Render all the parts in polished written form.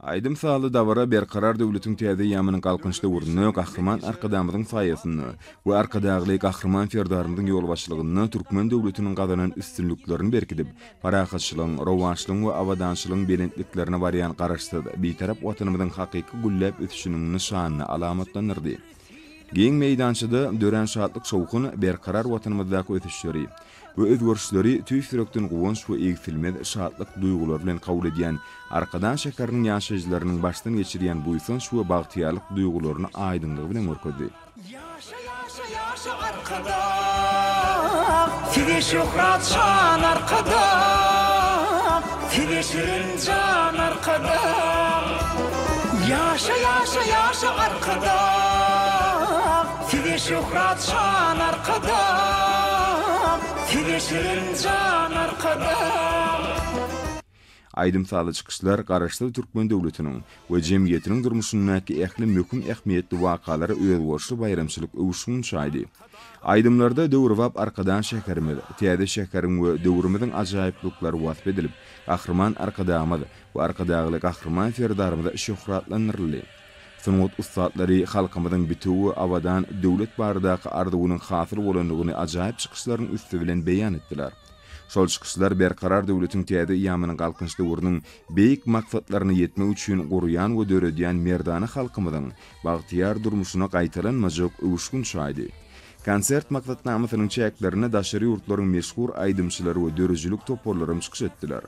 Aýdym-sazly dabara Berkarar döwletiň täze eýýamynyň Galkynyş döwründe Gahryman Arkadagymyzyň saýasynda we Arkadagly Gahryman Serdarymyzyň ýolbaşçylygynda türkmen döwletiniň gazanan üstünliklerini berkidip, parahatçylygyň, rowaçlygyň we abadançylygyň belentliklerine barýan Garaşsyz, Bitarap Watanymyzyň hakyky gülläp ösüşiniň nyşanyny alamatlandyrdy. Giň meýdançada dörän şatlyk-şowhun berkarar Watanymyzdaky ösüşleri we özgerişleri tüýs ýürekden guwanç we egsilmez şatlyk duýgulary bilen kabul edýän Arkadag şäheriniň ýaşaýjylarynyň başdan geçirýän buýsanç we bagtyýarlyk duýgularyny aýdyňlygy bilen görkezdi. Ýaşa ýaşa ýaşa Arkadag Size şöhrat şan Arkadag Size şirin jan Arkadag Ýaşa ýaşa ýaşa Arkadag Size şöhrat şan Arkadag Size şirin jan Arkadag. Aýdym-sazly çykyşlar Garaşsyz türkmen döwletiniň we jemgyýetiniň durmuşyndaky ähli möhüm ähmiýetli wakalara özboluşly baýramçylyk öwüşgin çaýdy. Aýdymlarda döwrebap Arkadag şäherimiz, täze şäheriň we döwrümiziň ajaýyplyklary wasp edilip, Gahryman Arkadagymyz we Arkadagly Gahryman Serdarymyz şöhratlandyryldy. Sungat ussatlary halkymyzyň bitewi we abadan döwlet baradaky arzuwynyň hasyl bolandygyny ajaýyp çykyşlaryň üsti bilen beýan etdiler. Şol çykyşlar Berkarar döwletiň täze eýýamynyň Galkynyş döwrüniň beýik maksatlaryna ýetmek üçin gurýan we döredýän merdana halkymyzyň bagtyýar durmuşyna gaýtalanmajak öwüşgin çaýdy. Konsert maksatnamasynyň çäklerinde daşary ýurtlaryň meşhur aýdymçylary we döredijilik toparlaram çykyş etdiler.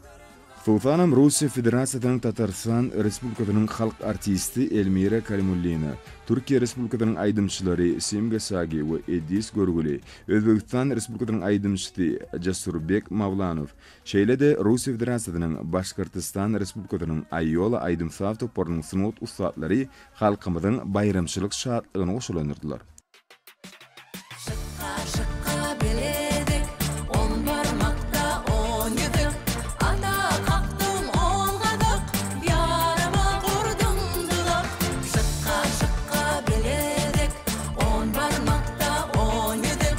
Hususanam Russiýa Federasiýasynyň Tatarystan Respublikasynyň halk artisti Elmira Kalimullina, Türkiýe Respublikasynyň aýdymçylary Simge Sagi we Ediz Görgüli, Özbegistan Respublikasynyň aýdymçysy Jasurbek Mawlanow, şeýle-de Russiýa Federasiýasynyň Başgyrtystan Respublikasynyň Aýola aýdym-saz toparynyň sungat ussatlary halkymyzyň baýramçylyk şatlygyny goşalandyrdylar. Şykga şykga bilezik, On barmakda on ýüzük, Ata kakdym on gazyk, Ýaryma gurdum duzak. Şykga şykga bilezik, On barmakda on ýüzük,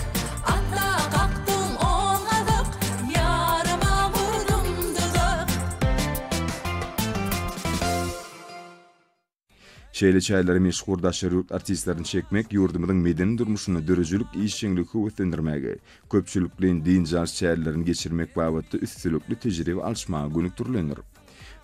Ata kakdym on gazyk, Ýaryma gurdum duzak. Şeýle çärelere meşhur daşary ýurt artistlerini çekmek ýurdumyzyň medeni durmuşynda döredijilik işjeňligi höweslendirmäge, köpçülikleýin dynç alyş çärelerini geçirmek babatda üstünlikli tejribe alyşmaga gönükdirilendir.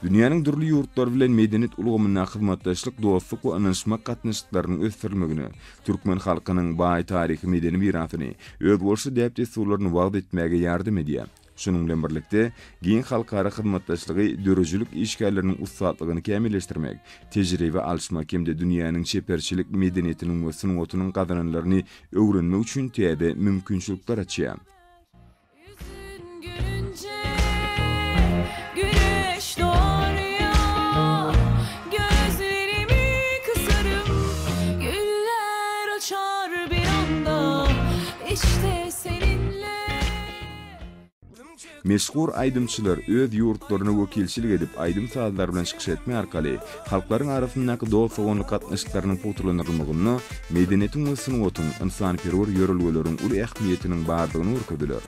Dünýäniň dürli ýurtlary bilen medeniýet ulgamyndaky hyzmatdaşlyk dostluk we ynanyşmak gatnaşyklarynyň ösdürilmegine, türkmen halkynyň baý taryhy-medeni mirasyny, özboluşly däp-dessurlaryny wagyz etmäge ýardam edýär. Şunuň bilen birlikde, giň halkara hyzmatdaşlygy döredijilik işgärleriniň ussatlygyny kämilleşdirmek, tejribe alyşmak hem-de dünýäniň çeperçilik medeniýetiniň we sungatynyň gazananlaryny öwrenmek üçin täze mümkinçilikler açýar. Ýüzün gülünje güneş doğuyor Gözlerimi kısarım güller açar bir anda İşte seninle Meşhur aýdymçylar öz ýurtlaryna wekilçilik edip aýdym-sazlar bilen çykyş etmek arkaly halklaryň arasyndaky dost-doganlyk gatnaşyklarynyň pugtalandyrylmagynda medeniýetiň we sungatyň, ynsanperwer ýörelgeleriň uly ähmiýetiniň bardygyny görkezdiler.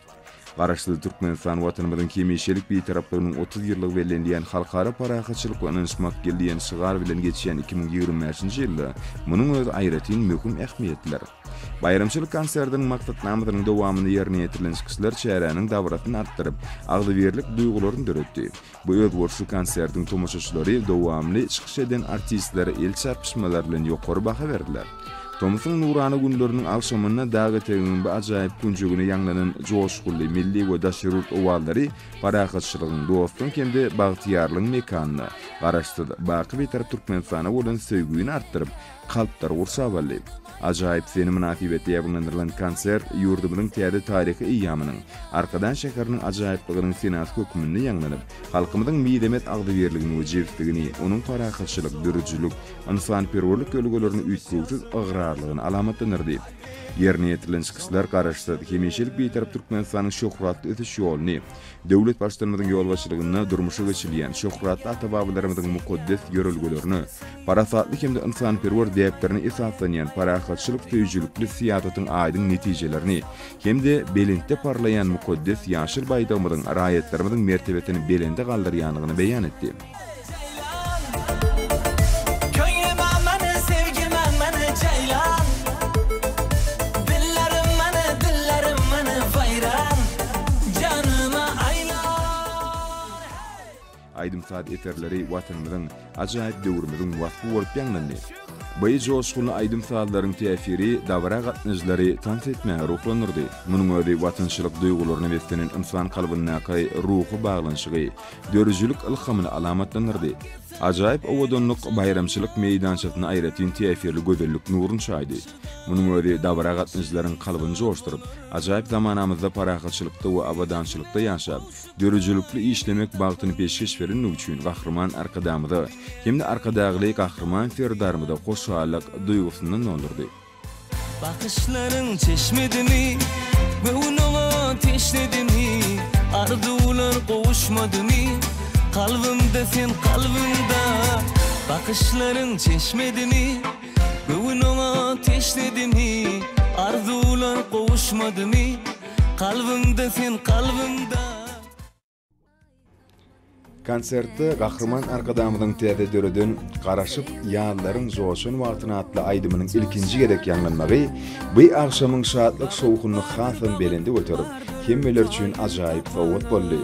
Garaşsyz Türkmenistan Watanymyzyň hemişelik Bitaraplygynyň 30 ýyllygy bellenilýän Halkara parahatçylyk we ynanyşmak ýyly diýen şygar bilen geçýän 2025-nji ýylda munuň özi aýratyn möhüm ähmiýetlidir. Baýramçylyk konsertiniň maksatnamasynyň dowamynda ýerine ýetirilen çykyşlar çäräniň dabarasyny artdyryp, agzybirlik duýgularyny döretdi. Bu özboluşly konsertiň tomaşaçylary dowamly çykyş eden artistlere el çarpyşmalar bilen ýokary baha berdiler. Tomusyň nurana günleriniň agşamynda dag eteginiň bu ajaýyp künjegine ýaňlanan joşgunly milli we daşary ýurt owazlary parahatçylygyň, dostlugyň hem-de bagtyýarlygyň mekanyna, Garaşsyz, baky Bitarap Türkmenistana bolan söýgüni artdyryp, kalplary gurşap aldy. Ajaýyp sene mynasybetli ýaýbaňlandyrylan konsert ýurdumyzyň täze taryhy eýýamynyň, Arkadag şäheriniň ajaýyplygynyň senasy hökmünde ýaňlanyp, halkymyzyň mizemez agzybirligini we jebisligini, onuň parahatçylyk, döredijilik, ynsanperwerlik ýörelgelerine üýtgewsiz ygrarlygyny alamatlandyrdy. Ýerine ýetirilen çykyşlar Garaşsyz, hemişelik Bitarap Türkmenistanyň şöhratly ösüş ýoluny, Döwlet Baştutanymyzyň ýolbaşçylygynda durmuşa geçirilýän şöhratly ata-babalarymyzyň mukaddes ýörelgelerine, parasatly hem-de ynsanperwer däplerine esaslanýan parahatçylyk söýüjilikli syýasatyň aýdyň netijelerini hem-de belentde parlaýan mukaddes ýaşyl Baýdagymyzyň raýatlarymyzyň mertebesini belende galdyrýandygyny beýan etdi. aýdym-saz eserleri Watanymyzyň, ajaýyp döwrümiziň waspy bolup ýaňlandy. Bu joşgunly aýdym-sazlaryň täsiri dabara gatnaşyjylary tans etmäge ruhlandyrdy. Munuň özi watançylyk duýgularyna beslenen ynsan kalbyndaky ruhy baglanyşygy, döredijilik ylhamyny alamatlandyrdy. Ajaýyp owadanlyk baýramçylyk meýdançasyna aýratyn täsirli gözellik nuruny çaýdy. Munuň özi dabara gatnaşyjylaryň kalbyny joşduryp, ajaýyp zamanamyzda parahatçylykda we abadançylykda ýaşap, döredijilikli işlemek bagtyny peşgeş berendigi üçin Gahryman Arkadagymyza hem-de Arkadagly Gahryman Serdarymyza hoşallyk duýgusyndan doldurdy. Bakyşlaryň çeşmedimi, Göwün oňa teşnedimi, Arzuwlar gowuşmadymy, Kalbymda sen kalbymda. Bakyşlaryň çeşmedimi, Göwün oňa teşnedimi, Arzuwlar gowuşmadymy, Kalbymda sen kalbymda. Konsertde Gahryman Arkadagymyzyň täze döreden Garaşyp ýazlaryň joşan wagtyna atly aýdymynyň ilkinji gezek ýaňlanmagy bu agşamyň şatlyk-şowhunyny hasam belende göterip, hemmeler üçin ajaýyp sowgat boldy.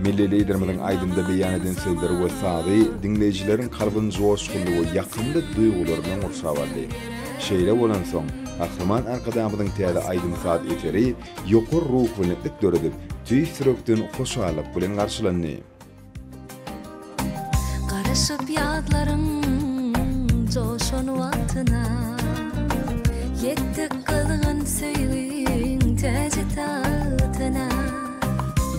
Milli Liderimiziň aýdymda beýan eden sözleri we sazy diňleýjileriň kalbyny joşgunly we ýakymly duýgular bilen gurşap aldy. Şeýle bolansoň, Gahryman Arkadagymyzyň täze aýdym-saz eseri ýokary ruhubelentlik döredip, tüýs ýürekden hoşallyk bilen garşylandy. Garaşyp ýazlaryň joşan wagtyna, Ýetdik gyzgyn söýgiň täji-tagtyna.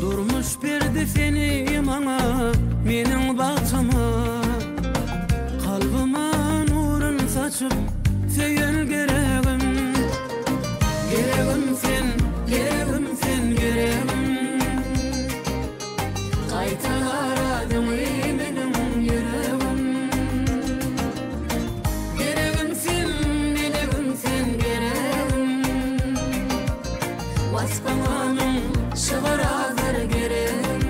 Durmuş berdi seni maňa, meniň bagtyma. Kalbyma nurun saçyp, söýen geregim. Geregim sen, geregim sen, geregim. Gaýtalar adyňy meniň ýüregim. Geregim sen, melegim sen, geregim. Waspyňa müň şygyr azyr geregim.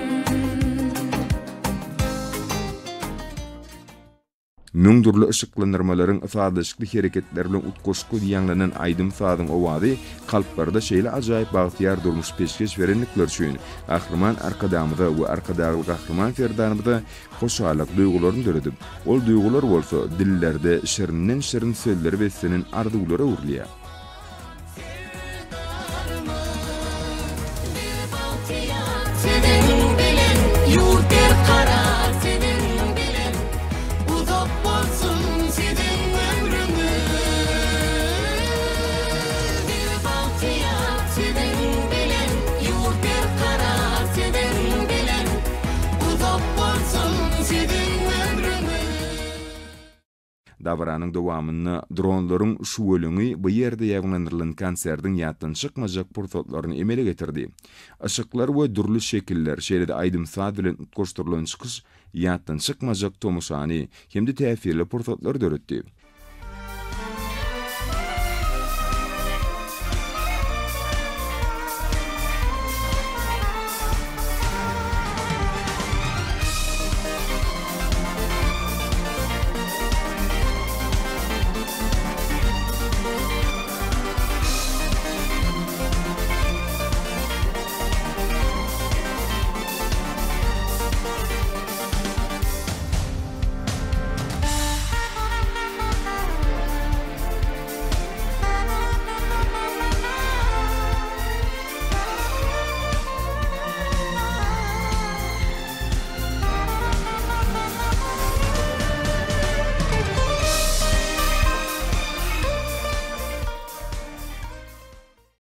Müň dürli yşyklandyrmalaryň sazlaşykly hereketleri bilen utgaşykly ýaňlanan aýdym-sazyň owazy kalplarda şeýle ajaýyp bagtyýar durmuş peşgeş berendikleri üçin Gahryman Arkadagymyza we Arkadagly Gahryman Serdarymyza hoşallyk duýgularyny döredip, ol duýgular bolsa dillerde şirinden-şirin sözlere beslenen arzuwlara öwrülýär. Dabaranyň dowamynda dronlaryň şüweleňi bu ýerde ýaýbaňlandyrylan konsertiň ýatdan çykmajak pursatlaryny emele getirdi. Yşyklar we dürli şekiller, şeýle-de aýdym-saz bilen utgaşdyrylan çykyş ýatdan çykmajak tomaşany hem-de täsirli pursatlary döretdi.